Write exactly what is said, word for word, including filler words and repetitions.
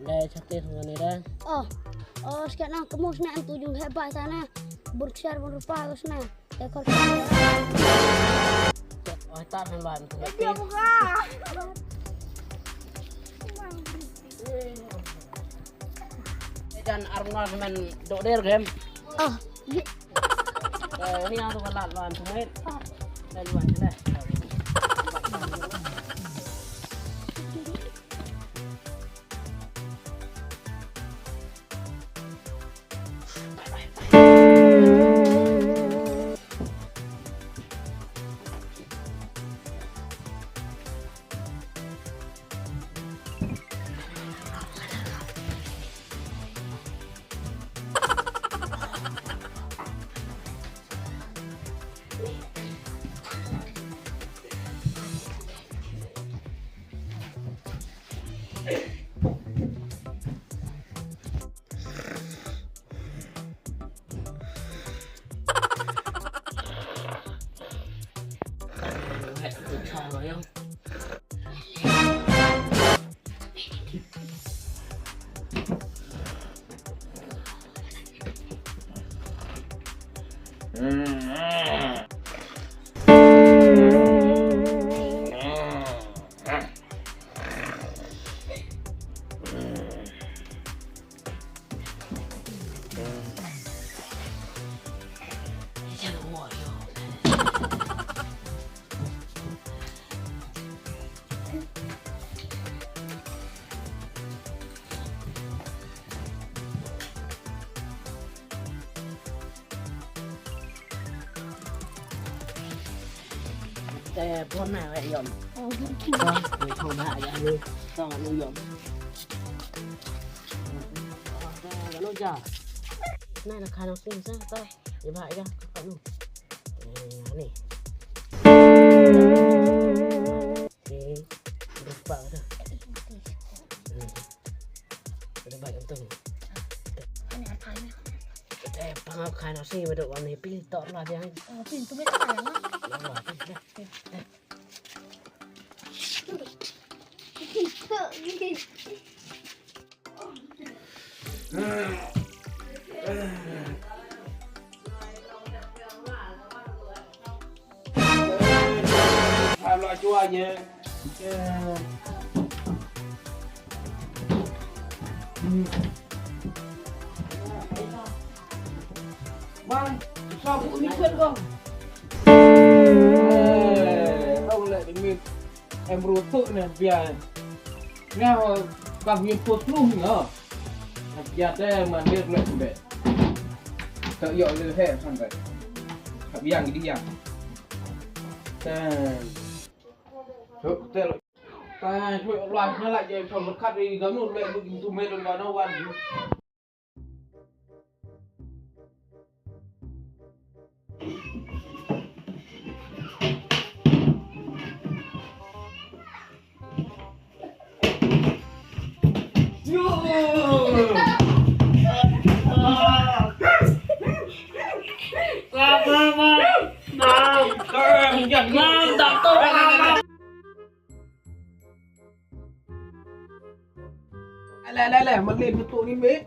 Dai, chate thong ni da. Oh, oh, sekarang kamu sebenarnya tu juga hebat sana. Berkeser berupa sana. Ekor. Oh, tak hebat. Dia buka. Jan arnga men dok der game. Oh, ye. Eh, ni aku kalah lawan tu, mate. Dan lawan tu deh. Te bon na we yom. Bon, ni thong ha ya ni. Thong ni yom. Te ga no ja. Nai na kha no sing sa ta. Ye ba ya ka no. Eh, ni. Ni. Rupa ka. Hmm. Ada baik untung. Ini apa ni? Eh, pangap kha no sing ba do wan ni pil tor la biang. Oh, pil tu me ka ya. La la pil. Man, sa bu ni kan kong. Eh, kau lek ni. Em rutuk ne bia. Nga ka bia put lu nga. Bia te man bia lek be. Tak yo le he sampai. Ka bia ngi dia. Te. Tuk te. Ta tuk la na la je so berkat di gam nu le bu tu me don ba no wan. Alah, alah, alah, magleh betul ni, meh.